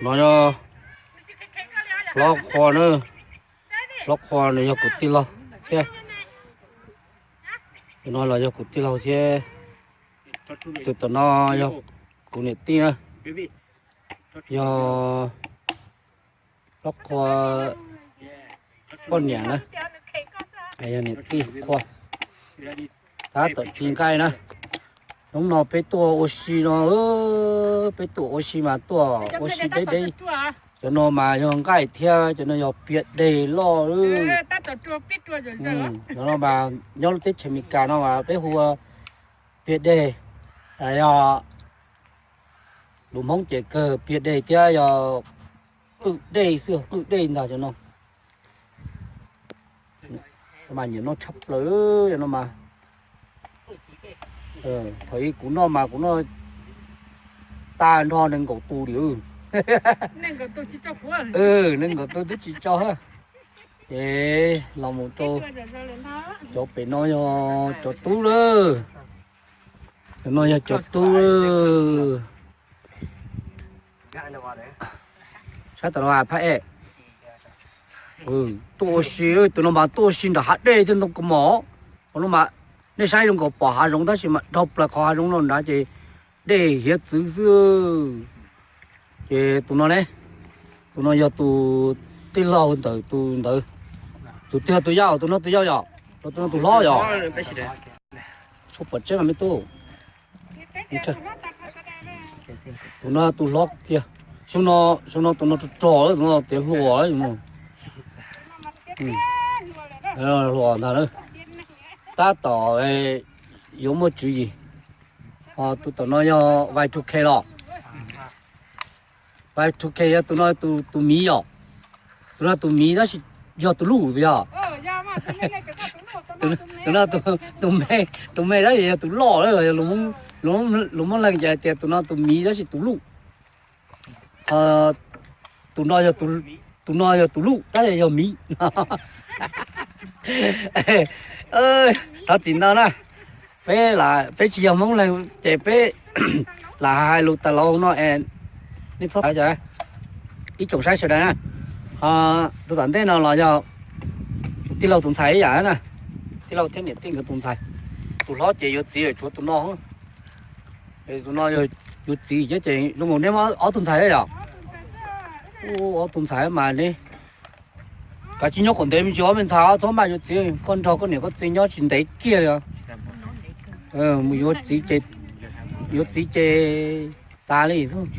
No yog hlob Qhua na, hlob Qhua nws yog kuv tij laug thiab. Tus no los yog kuv tij laug thiab. Tus tom no yog kuv niam tij na, yog hlob Qhua poj niam na, yog niam tij Qhua. Tab tom ci nqaij na. Hnub no peb tuaj ua si no, peb tuaj ua si mas tuaj ua si deb deb. Cov no mas yog nqaij thiab cov no yog piag deg loj. Cov no mas nyob lub teb chaws Amelikas no mas peb hu ua piag deg, yog lus Hmoob ces kawg piag deg thiab yog qwj dej xwb, qwj dej ntag cov no. Mas nyiam noj tshaj plaws cov no mas. Thaum ub kuv noj mas kuv noj tag nrho nees nkaum tus li. Nees nkaum tus twb tsis tso. Ces los mus rau cov pem no yog cov tub lawm. Cov no yog cov tub. Saib tom no phab ej. Tuaj ua si, tus no mas tuaj ua si nram hav dej thiab ntoo kaus mom. Qhov no mas nej saib zoo nkaus pom hav zoov tab sis mas dhau plaws qhov hav zoov no nrad ces dej hiav txwv xwb. Ces tus no ne, tus no yog tus tij laug ntawm tus ntawd. Tus twg tus yau, tus no tus yau yom, tus no tus hlob yom. Tshuav pom tseeb me tub. Tus no tus hlob kiag. Xyoo no, xyoo no tus no rog rog, tus no tiav hluas. Hluas ntag. Tab tom yuav muaj tswv yim. Ho tus tom no yog Y two K los. Y two K yog tus no tus miv yom. Tus no tus miv tab sis yog tus luj yog. Tus no tus me, tus me tab sis yog tus loj, lus Hmoob Leej ces hais tias tus no tus miv tab sis tus luj. Tus no, tus no yog tus luj tab sis yog miv. Thov txim ntau na, peb, peb tsis yog Hmoob Leej ces peb lam hais lus tas los no es nej txhob ib tsoom saib sawv daws na. Tus tom ntej no los yog tij laug tus ntxhais ib yam na, tij laug thiab niam tij nkawd tus ntxhais. Tus hlob ces yuav txiv lawm tshuav tus no. Tus no yuav txiv thiab ces zoo nkaus neb muaj ob tug ntxhais thiab yom. Ob tug ntxhais mas neb kav tsij nyob kom ntev me ntsis os me ntxhais, txhob maj yuav txiv, koj nrog koj niam koj txiv nyob tsis ntev kiag os. Mus yuav txiv ces, yuav txiv ces tas li xwb.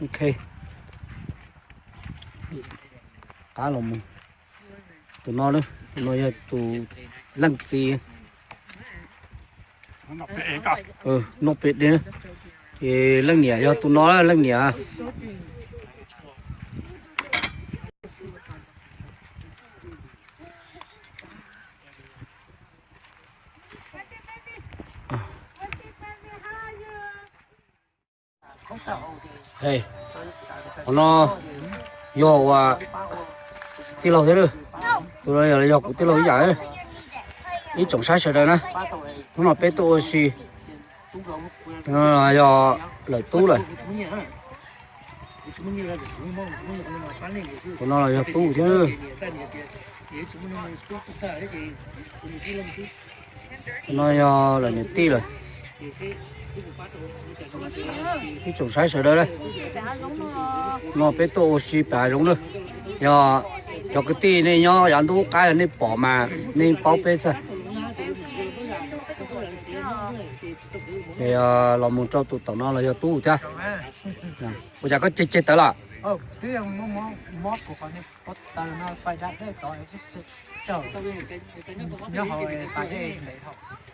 Ok, qab los mus. Tus no, tus no yog tus leej txiv. Noj pem dej, ces leej niam yog tus no leej niam. Qhov no yog ua tij laug thiab, tus no yog kuv tij laug ib yam. Ib tsoom saib sawv daws na, hnub no peb tuaj ua si, yog lawm tub lawm. Tus no los yog tub thiab. Tus no yog lawm niam tij lawm. Ib tsoom saib sawv daws, no peb tuaj ua si pem hav zoov na. Yog cov kwv tij nej nyob yav ntuj qab nej pom mas nej paub peb xwb. Los mus rau tus tom no los yog tub thiab. Ua cas koj ceg ceg tawv los?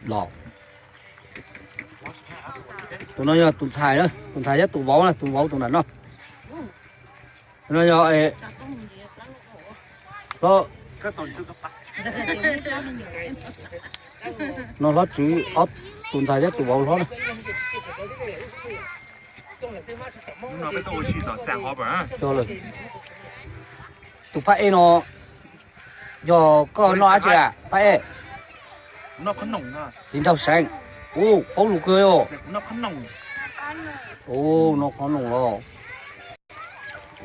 Los, tus no yog tus ntxhais, tus ntxhais thiab tus vauv na, tus vauv tus ntawm no. No yog, no hlob Tswv, ob tus ntxhais thiab tus vauv hlob na. Tus phab ej no yog koj noj dab tsi a phab ej? Txiv nraug seev. Ub, paub lus kawg os. Ub, no qhov no los.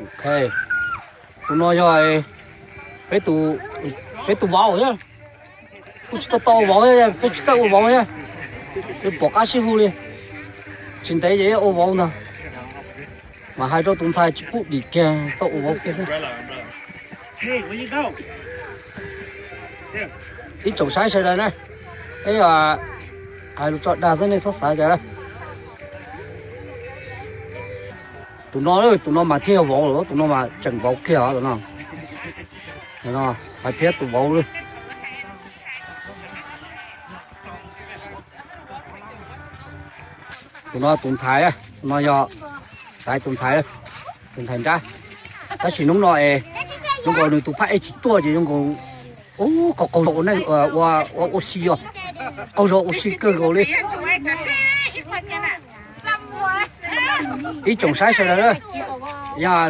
Ok. Tus no yog peb tus, peb tus vauv thiab. Kuj tsis tau tau ua vauv thiab, peb tsis txawj ua vauv thiab. Peb pom qab sib hu li. Tsis ntev ces ua vauv ntag. Mas hais rau tus ntxhais tsis pub dim kiag, tau ua vauv kiag xwb. Ib tsoom saib sawv daws na, ib hais lus tso dag xwb nej txhob xav cas. Tus no, tus no mas thiaj yog vauv lawm, tus no mas tseem vauv kiag os, tus no. Xaiv phiab tus vauv lawm. Tus no tus ntxhais, tus no yog xaiv tus ntxhais, tus ntxhais nrab. Tab sis hnub no es zoo nkaus nws tus phab ej tsis tuaj ces zoo nkaus ub qaug qaug zog ua neej ua ua si os, qaug zog ua si kawg nkaus li. Ib tsoom saib sawv daws, yog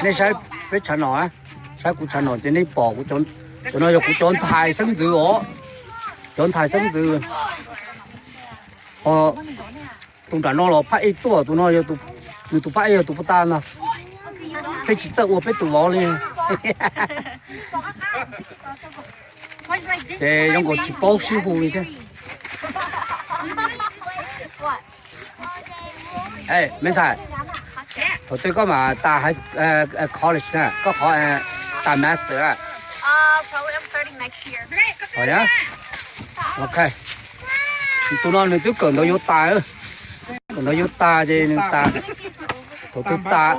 nej saib peb tshav no, saib kuv tshav no ces nej pom kuv cov, cov no yog kuv cov ntxhais xeeb ntxwv os, cov ntxhais xeeb ntxwv. Tus nram no los phab ej tuaj, tus no, nws tus phab ej yog tus puag ta no, peb tsis txawj ua peb tus vauv li. Ces zoo nkaus tsis paub sib hu li thiab. Me ntxhais, thaum twg koj mam tas college na, koj qhov tas master? Ok. Tus no nws twb kawm ntawv yuav tas, kawm ntawv yuav tas ces nws tas, thaum twg tas,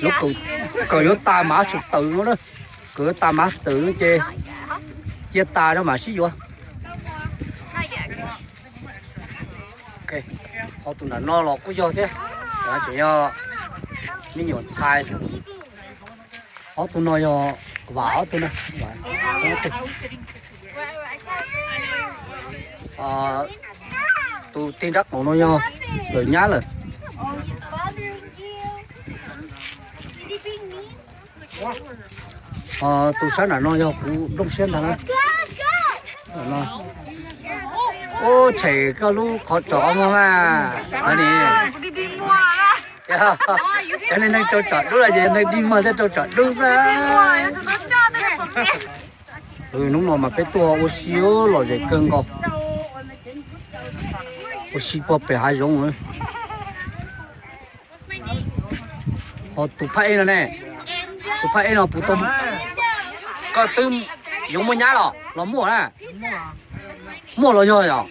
lub kawm yuav tas master no na, kawm yuav tas master no ces cia tas rau mam sib yuav. Ho tus nram no los kuj yog thiab, tseem yog me nyuam ntxhais. Ob tug no yog vam ob tug no. Tus tig nrab qaum no yog lawv nyab lawm. Tus sab nram no yog kuv nplooj siab ntag na. Ub, tshem koj lub qhov tsos mog mas. Cov neeg neeg rau tsom dub los ces neeg dig muag thiaj rau tsom dub xwb. Hnub no mas peb tuaj ua si lom zem kawg nkaus. Ua si puag pem hav zoov. Ho tus phab ej no ne, tus phab ej no puas tau, koj twb yuav muaj nyab los los muaj na? Muaj los yog yom?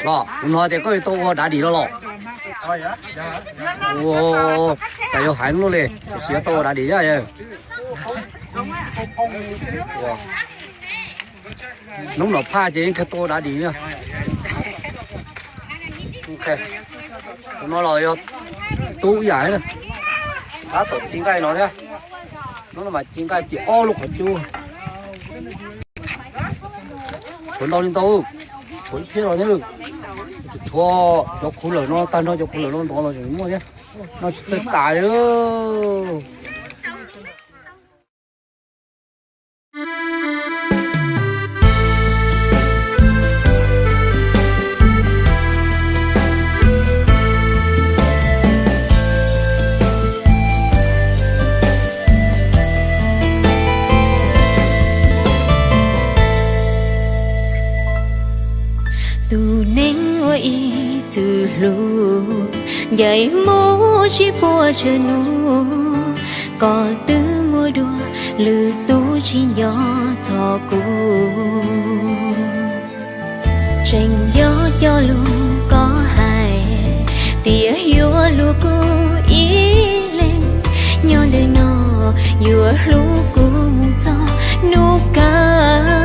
Los kuv hnov tias koj yuav tau ua dav dim no los? Ua, cas yuav heev luaj li, tiam sis yuav tau ua dav dim thiab. Hnub no phaj ces yeej kawg tau ua dav dim na. Tus no los yog tub ib yam, tab tom ci nqaij no thiab. Hnub no mas ci nqaij ci ob lub qhov cub. Tshuav ntau li ntau, tshuav ib phiab los thiab. Tshuav cov khuv lawm no, tag nrho cov khuv lawm no ntov los tseem muaj thiab. No tsis txawj tas li. Tus neeg ua ib tug hlub, ncaim mus tsis puag tsawg hnub, koj twb muaj dua lwm tus tsis nco txog kuv. Tseem nco cov lus koj hais tias yuav hlub kuv ib leeg, nyob ntawm no yuav hlub kuv mus txog hnub kawg.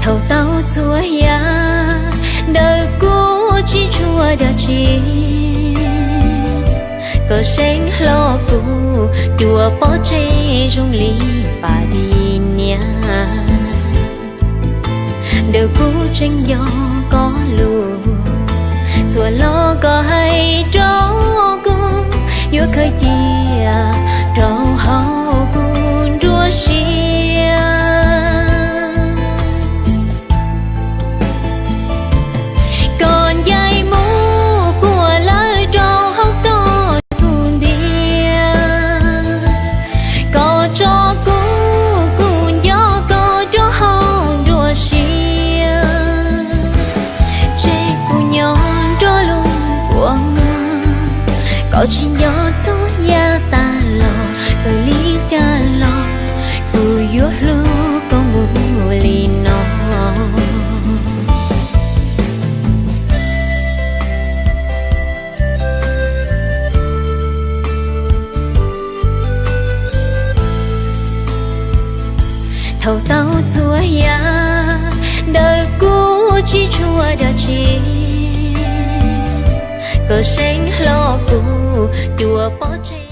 Thaum tau txhua yam ntawm kuv tsis tshuav dab tsi, koj seem hlob kuv cuag pov tseg zoo li pas dib niab. Ntawm kuv tseem nco koj lus, txhua lo koj hais rau kuv yuav khaws cia rau hauv kuv nruab siab. Yog txog yav tas los txawm li cas los kuv yuav hlub koj mus li no. Thaum tau txhua yam ntawm kuv tsis tshuav dab tsi, koj seev hlo kuv cua pov tseg.